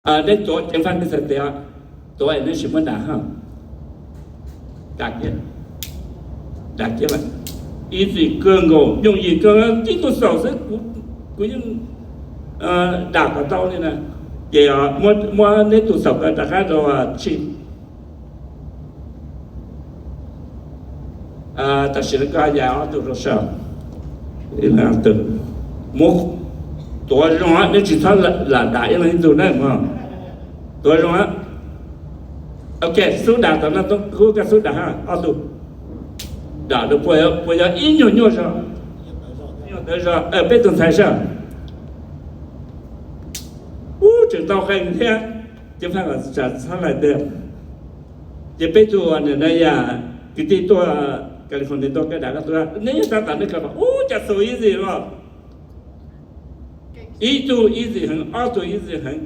Neb tuav ceev faj neb txhais tes, tuav es neb tsis muab dam ha. Dam kiag, dam kiag lawm. Easy kawg nkaus, yooj yim kawg, tib tug xaum xwb kuv yeej dam kom tau li na. Ces muab neb tus xaum ko rov qab rau tshij. Tam sim no koj ya ob tug rau sawv. Mus, tuav zoo, neb tsis txhob lam dam ib leeg ib tug na mog. Tuav zoo. Ok, xub dam tom no, Tooj Kub koj xub dam ha, ob tug. Dam rau puas yog ib nyuag nyuaj zog, ib nyuag tawv zog, peb tus ntxhais sab. Ub, tseem tau qee thiab, ceev faj kom txhob lais tiag. Ces peb tug nim no yog kwv tij tuaj California tuaj, koj dam koj tus, neb yog tab tom neb kawm mas ub cas xaum easy los. Ib tug easy heev, ob tug easy heev.